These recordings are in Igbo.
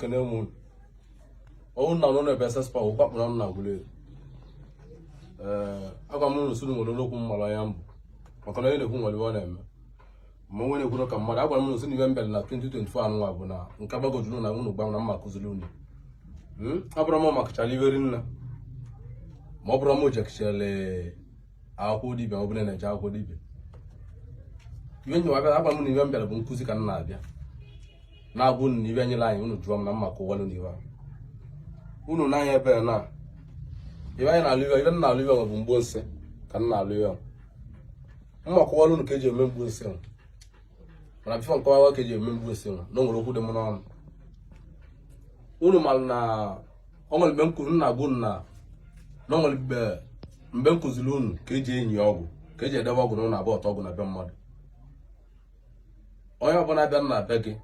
Ekene m unu. Ọnwụ na ọnụ ebe SS Power ụkwa kpụrụ ọnụ na Aguleri. Ee, agwa m unu sunu nwere okwu m mara ya mbụ maka na onye na-ekwu nwere iwe ọ na-eme ma onwe na-ekwuru ka mmadụ. Agwara m unu sị na ibe mbere na 2024 anụnwa bụ na nke gbagojuru na unu gba na mma kụziri unu. Ọ bụrụ m makachara iberi nna ma ọ bụrụ m jekichere akwụkwọ dibịa, ọ bụrụ na na-eje akwụkwọ dibịa ibe nyewa abịa. Agwara m na ibe mbịara bụ nkụzi ka m na-abịa na-agwa unu na ibe nyere anyị. Unu jụọ m na mma kụwalụ n'iwe ahụ unu n'anya ebe na ibe anyị na-alụ. Ibe ibe m na-alụ, ibe bụ mgbo nsị ka m na-alụ. Ibe mma kụwalụ unu ka eji eme mgbo nsị nwa, mana before nkọwa ka eji eme mgbo nsị nwa na o nwere okwu dị m n'ọnụ. Unu mara na o nwere mgbe m kwuru, m na-agwa unu na o nwere mgbe m kụziri unu ka eji enyi ọgwụ, ka eji edebe ọgwụ na ụlọ abụọ ọtọ ọgwụ na be mmadụ. Onye ọbụla bịa na be gị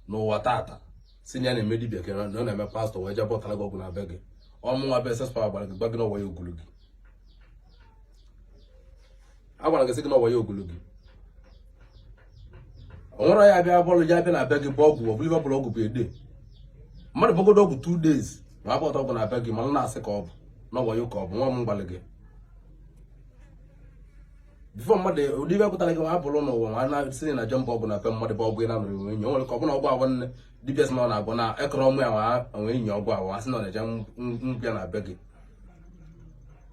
n'ụwa tata si na ya na-eme dibịa, ka na ọ na-eme pastọ, wee jee bọtara gị ọgwụ na be gị, ọmụnwa bụ SS Power gwara gị, gwa gị n'ọwa ya ogulu gị. A gwara gị sị gị n'ọwa ya ogulu gị. O nwere ya bịa bọọlụ ya bịa na be gị bụ ọgwụ, ọ bụrụ ibe bụrụ ọgwụ bụ ede mmadụ bọgodo ọgwụ 2 days ma abọta ọgwụ na be gị, mana na-asị ka ọ bụ n'ọwa ya ka ọ bụ nwa m gbalị gị before mmadụ ụdị ibe pụtara gị nwa bụrụ n'ụwa nwa na si na jemba ọgwụ na be mmadụ bụ ọgwụ ị na-anụrụ enwe enyi. O nwere ka ọ bụ na ọgwụ agwa nne dibịa sị na ọ na-agwọ na ekọrọ ọmụ ya nwa onwe enyi ọgwụ ahụ asị na ọ na-eje mbịa na be gị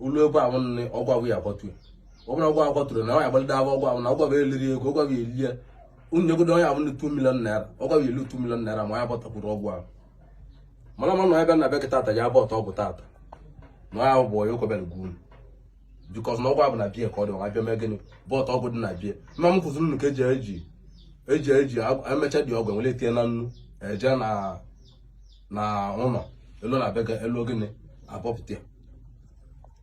ụlọ ebe ahụ nne ọgwụ ahụ ya akwatu. Ọ bụrụ ọgwụ ahụ kwaturu na ọ ya agbalide ahụ ọgwụ ahụ na ọgwụ ahụ eliri ego, ọgwụ ahụ elie unu nyegodo onye ahụ ndị 2 million naira, ọgwụ ahụ elu 2 million naira ma ya bọtakwuru ọgwụ ahụ. Mana ma na ya bịa na be gị tata ya bọta ọgwụ tata na ya bụ onye okwebere gị unu, because na ọgwụ ahụ na bie ka ọ dị nwa bịa mee gịnị bọta ọgwụ dị na bie. Mma m kụziri unu ka eji emecha dị ọgwụ enwere etinye na nnu eje na ụlọ elu na be gị elu gịnị abọpụta ya.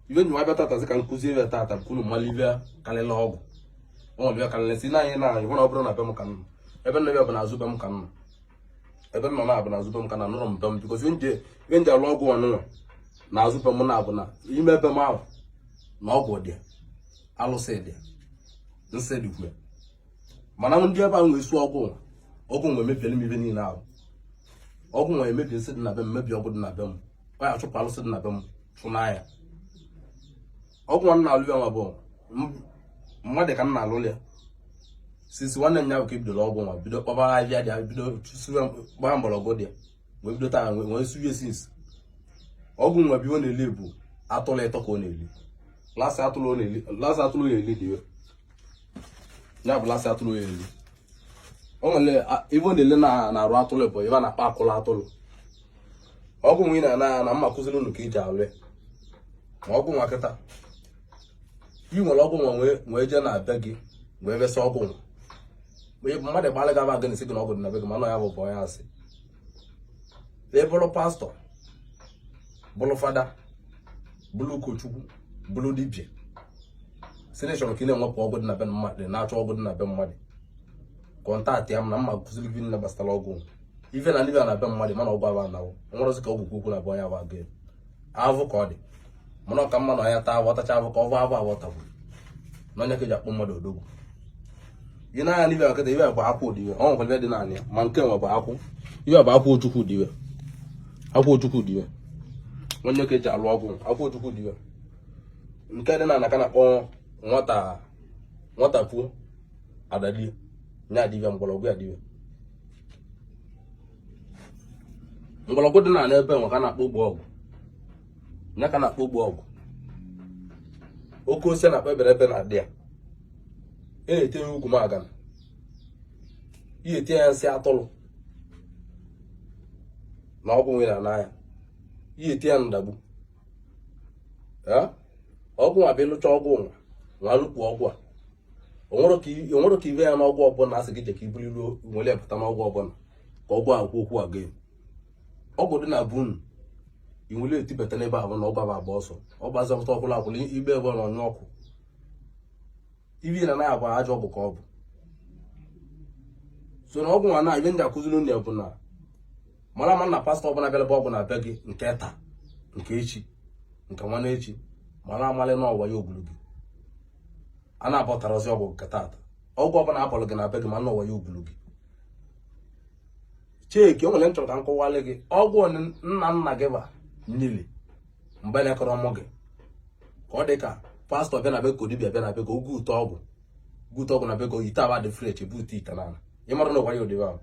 Ibe nyiwa bịa tata sị ka nkụzi ibe tata bụ unu mmalụ ibe karịrị ọgwụ. O nwere ibe karịrị si na anyị na anyị hụ na ọ bụrụ na be m ka m nọ, ebe nna bụ n'azụ be m ka m nọ, ebe m nọ na-abụ n'azụ be m ka na nụrụ m be m, because ibe nje alụ ọgwụ ọnụnwa n'azụ be m na-abụ na ime be m ahụ na ọgwụ dị, alụsị dị, nsị dịkwa, mana ndị ebe ahụ nwee ọgwụ ọgwụ nwe emebiela m ibe niile ahụ. Ọgwụ nwe emebi nsị dị na be m, mebi ọgwụ dị na be m, ọ ya chụpụ alụsị dị na be m chụnaya. Ọgwụ nwa m na-alụ ya nwa bụ mmadụ ka m na-alụ ya sisi nwanne m ya bụ ka ebidoro ọgwụ nwa, bido kpọba ahịa dị, bido gbaa mgbọrọgwụ dị, wee bido taa wee suye since. Ọgwụ nwa bụ ihe ọ na-eli bụ atụrụ ịtọ ka ọ na-eli. Last atụrụ ọ na-eli, last atụrụ ọ na-eli dị ya bụ last atụrụ ọ na-eli. O nwere ibe ọ na-ele na na-arụ atụrụ bụ ebe a na-akpọ akụlụ atụrụ. Ọgwụ nwa ị na-ana na mma kụziri unu ka iji alụ ya. Ma ọgwụ nwa kịta ị nwere ọgwụ nwa wee jee na be gị wee besa ọgwụ nwa, onye mmadụ gbalị gaba gị na-esi gị na ọgwụ dị na be gị, mana ya bụ onye asị. Ị bụrụ pastọ, bụrụ fada, bụrụ ụkọchukwu, bụrụ dibịa, si na ịchọrọ ka ị na-enwepụ ọgwụ dị na be mmadụ, na-achọ ọgwụ dị na be mmadụ, contact ya m na mma kụziri gị nne gbasara ọgwụ ife na ndị bịa na be mmadụ. Mana ọgwụ abụ anawo nwerụzi ka ọgwụ kwukwu na be onye abụ aga avụ ka ọ dị, mana ọ ka mma na onye taa avụ, ọtacha avụ ka ọ vụ avụ avụ ọtagburu na onye ka eji akpọ mmadụ odogwu. Ị na-anya n'ibe nkịta, ibe bụ akwụ ụdịwe, ọ nwekwara ibe dị naanị ya, ma nke nwe bụ akwụ, ibe bụ akwụ ojukwu diwe, akwụ ojukwu diwe onye ka eji alụ ọgwụ, akwụ ojukwu diwe nke dị na ka na-akpọ nwata nwata puo adalie nya dibịa mgbọrọgwụ ya diwe mgbọrọgwụ dị na n'ebe nwe ka na-akpọ ogbe ọgwụ, nya ka na-akpọ ogbe ọgwụ. Oke ose na-akpọ ebere ebe na-adị ya, ị na-etinye ugwu magana, ihe etinye ya nsị atụrụ na ọgwụ nwere n'anya, ihe etinye ya ndagbu ọgwụ nwa bụ ịlụcha ọgwụ nwa nwa lụpụ ọgwụ a. O nwere ka ibe ya n'ọgwụ ọbụla asị gị je ka iburu ilu nwere pụta n'ọgwụ ọbụla ka ọgwụ a kwuo okwu a gị ọgwụ dị na bunu i nwere etibata n'ebe ahụ na ọgwụ abụ agba ọsọ ọ gbazọpụta ọkwụla akwụla igbe ebe na ọnyụ ọkụ ibi na anaghị agba ajọ ọgwụ ka ọ bụ so na ọgwụ nwa na ibe ndị akụziri unu ya bụ na mara ama na pastọ ọbụla bịara bụ ọgwụ na be gị nke taa, nke echi, nke nwanne echi, mara amalị na ọwa ya ogburu gị. A na-abọtarazi ọgwụ nke taata, ọgwụ ọbụla abọrọ gị na be gị, ma na ọwa ya ogburu gị. Cheki, o nwere nchọrọ ka m kọwalị gị. Ọgwụ nna nna gị ba nyili mgbe na-ekọrọ mụ gị ka ọ dị ka pastọ bịa na be ka dibịa bịa na be ka oge ụtọ ọgwụ gute ọgwụ na be ka ite aba dị fresh bute ite na ị mara na wayo dịba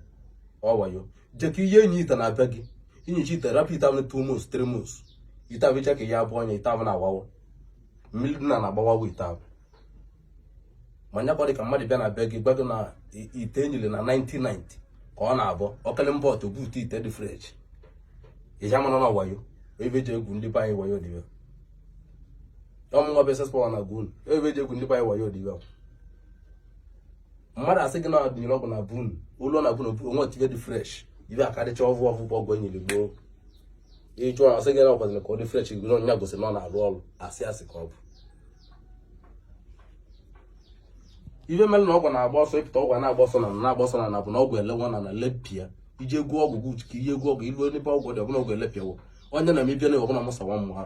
ọ wayo. Je ka ihe enyi ite na be gị inyicha ite, rapụ ite ahụ 2 months, 3 months, ite ahụ iche ka ya abụọ anya ite ahụ na-agbawa mmiri dị na na-agbawawa ite ahụ. Ma nya ka ọ dị ka mmadụ bịa na be gị gwa gị na ite enyere na 1990 ka ọ na-abụ ọkele mbọ otu bute ite dị fresh, ịja mara na wayo. Ebe eji egwu ndị be anyị wayo dịbe ọmụnwa bụ SS Power na gwu ebe eji egwu ndị be anyị wayo dịbe. Mmadụ asị gị na ọdịnyere ọgwụ na bun ụlọ na bun onwe otive dị fresh, ibe akarịcha ọvụ ọvụ bụ ọgwụ enyere gboo. Ịjụ asị gị na ọkwaziri ka ọ dị fresh gị na gosi na ọ na-arụ ọrụ. Asị asị ka ọ bụ ife mere na ọgwụ na-agba ọsọ ịpụta, ọgwụ na-agba ọsọ na na-agba ọsọ na na bụ na ọgwụ elewa na na lepịa iji egwu ọgwụ gị ka ihe egwu ọgwụ ilu n'ebe ọgwụ dị ọbụla ọgwụ elepịawo onye na mebie na ọbụla mụsawa mmụ ha.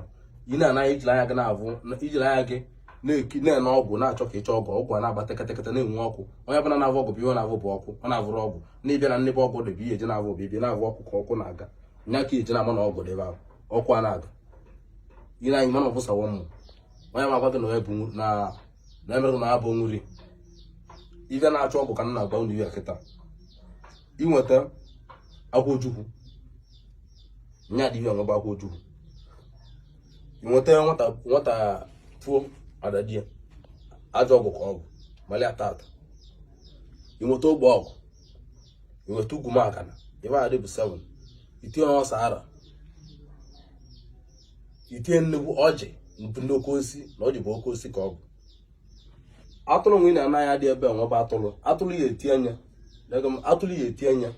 Ị na-anaghị ijiri anya gị na-avụ, ijiri anya gị na-ene ọgwụ na-achọ ka ịchọ ọgwụ, ọgwụ a na-agba tekịtekịte na-enwe ọkụ. Onye ọbụla na-avụ ọgwụ bụ ihe ọ na-avụ bụ ọkụ, ọ na-avụrụ ọgwụ na-ịbịa na nnebe ọgwụ dị bụ ihe eji na-avụ bụ ịbịa na-avụ ọkụ ka ọkụ na-aga nya ka eji na-ama na ọgwụ dị ebe ahụ ọkụ a na-aga. Ị na-anyị mana ọbụsawa mmụ onye ma agwa gị na onye bụ na na emere na abụ nri ife na-achọ ọgwụ ka m na-agwa unu ihe kịta. Inweta akwa ojukwu nya dị ihe nwebe akwa ojukwu, inweta nwata nwata pụọ adadie ajọ ọgwụ ka ọ bụ malia tata, inweta ogbe ọgwụ, inweta ugwu makana ife a dị bụ 7, itinye ọsa ara, itinye nnukwu ọjị bụ ndị oke osisi na ọjị bụ oke osisi ka ọ bụ atụrụ nwe na anaghị adị ebe nwebe atụrụ atụrụ ya eti anya atụrụ ya eti anya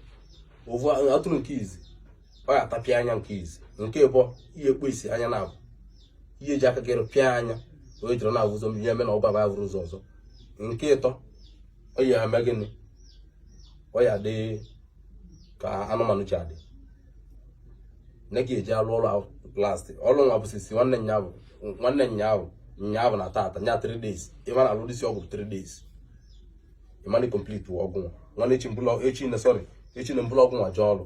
ovu atụrụ nke izi ọ ya atapịa anya nke izi nke ịbọ ihe ekpo isi anya na abụ ihe eji aka gị pịa anya onye jiri na ụzọ ihe eme na ọgba ba ụzọ ọzọ nke ịtọ ọ ya eme gịnị ọ ya dị ka anụmanụ ji adị nne gị eji alụ ọrụ last ọrụ nwa bụ sisi nwanne nyaabụ nwanne nyaabụ nyaabụ na tata nya 3 days ịma na alụ disi ọgwụ 3 days ịma na complete ọgwụ nwa nwanne echi mbụlọ echi na sorry echi na mbụlọ ọgwụ nwa jee ọrụ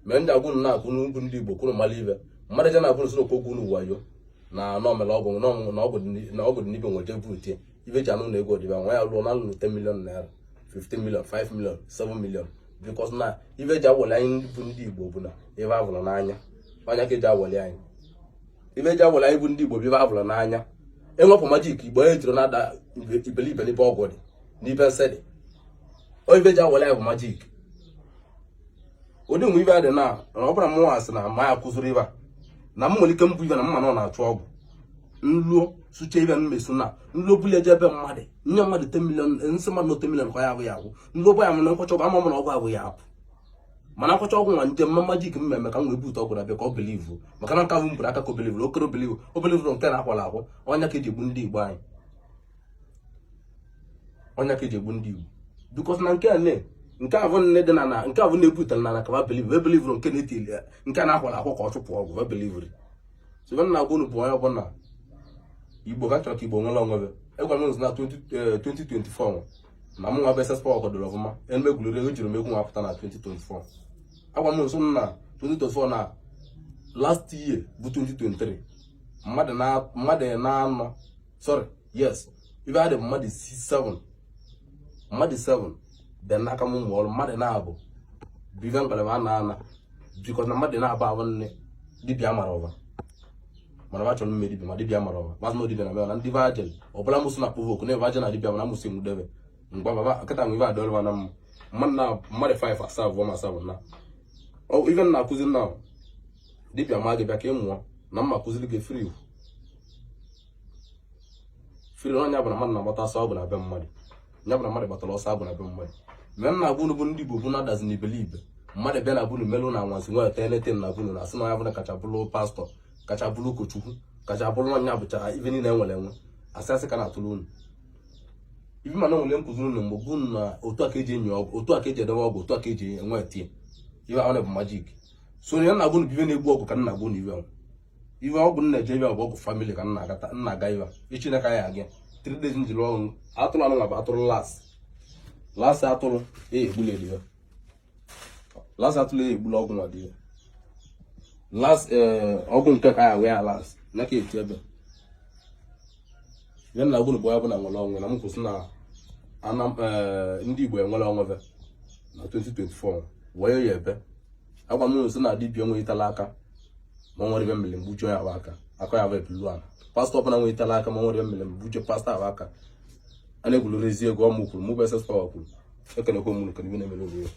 mee ndị agwụ na akwụ n'ugwu ndị Igbo kwuru mala ibe mmadụ je na-agwụ nsoro okwu ogwu n'ụwa yo na nọmele ọgwụ na ọgwụ dị n'ibe nwe jee butie ibe ji anụ na ego dịba nwa ya lụọ na alụ 10 million naira, 15 million, 5 million, 7 million, because na ibe ji awọli anyị bụ ndị Igbo bụ na ibe avụrụ n'anya ọnya ka eji awọli anyị ibe eji awọli anyị bụ ndị Igbo bụ ibe avụrụ n'anya. Enwepụ majik Igbo ejiri na-ada ibelibe n'ibe ọgwụ dị n'ibe nsị dị o ibe eji awọli anyị bụ majik. Ụdị nwe ibe dị na ọ bụrụ mụnwa asị na ma ya kụziri ibe a na m nwere ike mbụ ibe na mma na ọ na-achụ ọgwụ nluo sụcha ibe mmesu na nluo buli eje ebe mmadụ nye mmadụ 10 million nsị mmadụ 10 million ka ya abụ ya agwụ nluo bụ ya mana nkwọcha ọgwụ ama m na ọgwụ abụ ya apụ mana nkwọcha ọgwụ nwa njem mma majik mmemme ka m wee bute ọgwụ na-abịa ka ọ believe maka na nke ahụ m buru aka ka o believe okere believe o believe nke na-akwala akwụ ọnya ka eji egbu ndị Igbo anyị ọnya ka eji egbu ndị Igbo because na nke a ne nke ahụ nne dị na na nke ahụ na-ebutere na na ka ba believe e believe nke na-etili nke na-akwala akwụ ka ọ chụpụ ọgwụ ba believe. So ife na-agwa unu bụ onye ọbụla Igbo ka chọrọ ka Igbo nwere onwe egwara m na 2024 na mụ nwa bụ SS Power kwadoro ọfụma enu egwuriri ejiri m egwu nwa pụta na 2024. Agwa m nso na 2024 na last year bụ 2023 mmadụ na-anọ sorry yes ife adị mmadụ 7 mmadụ 7 bịa n'aka m ụmụ ọrụ mmadụ na-abụ bụ ife mkparịba a na-ana bikọ na mmadụ na-abụ abụ nne dibịa mara ọba mana ba chọrọ mme dibịa ma dibịa mara ọba mazị na dibịa na mera ndị vajel ọbụla mụsụ na kpọvok na vajel na dibịa mana mụsụ enwudebe mgba baba kịta nwe ife adọrọ na mma mmadụ na mmadụ 5 asaa abụọ ma asaa bụ na ife na akụzi na dibịa ma gị bịa ka ị mụọ na mma kụziri gị free free na onye bụ na mmadụ na-agbata ọsọ agwụ na be mmadụ ya bụ na mmadụ gbatara ọsọ agwụ na be mmadụ mgbe m na-agwa unu bụ ndị Igbo bụ na-adazi n'ibelibe mmadụ bịa na bunu melụ na anwansi nweta anything na bunu na asị na ya bụ na kacha bụrụ pastọ kacha bụrụ ụkọchukwu kacha bụrụ ọnya bụcha ife niile enwere enwe asị asị ka na-atụrụ unu ife mana nwere nkụzi unu mgbe bụ na otu a ka eji enyi ọgwụ otu a ka eji edobe ọgwụ otu a ka eji enwe tie ife ahụ bụ majik so ya na-agwa unu bụ ife na-egbu ọgwụ ka m na-agwa unu ife ahụ ife ọgwụ nna eje ife bụ ọgwụ family ka nna aga ife echi na ka ya aga 3 days njiri ọrụ atụrụ anụ bụ atụrụ last last atụrụ e egbuleli ya Last atụle egbula ọgwụ nwa dị ya last ọgwụ nke ka ya wee ya last na ka eti ebe ya na agwụ bụ ya bụ na nwere onwe na m kwụsị na ndị Igbo enwere onwe na 2024 wee ya ebe agwa m sị na dibịa nwetala aka ma ọ nwere ebe mmiri mgbujo ya bụ aka aka ya bụ ebulu ala. Pastọ ọbụla nwetala aka ma ọ nwere ebe mmiri mgbujo pastọ ahụ aka a na-egwulurezi ego. Ọmụ kwuru mụ bụ SS Power kwuru. Ekenekwe m unu. Kedu ibe na-emere obodo?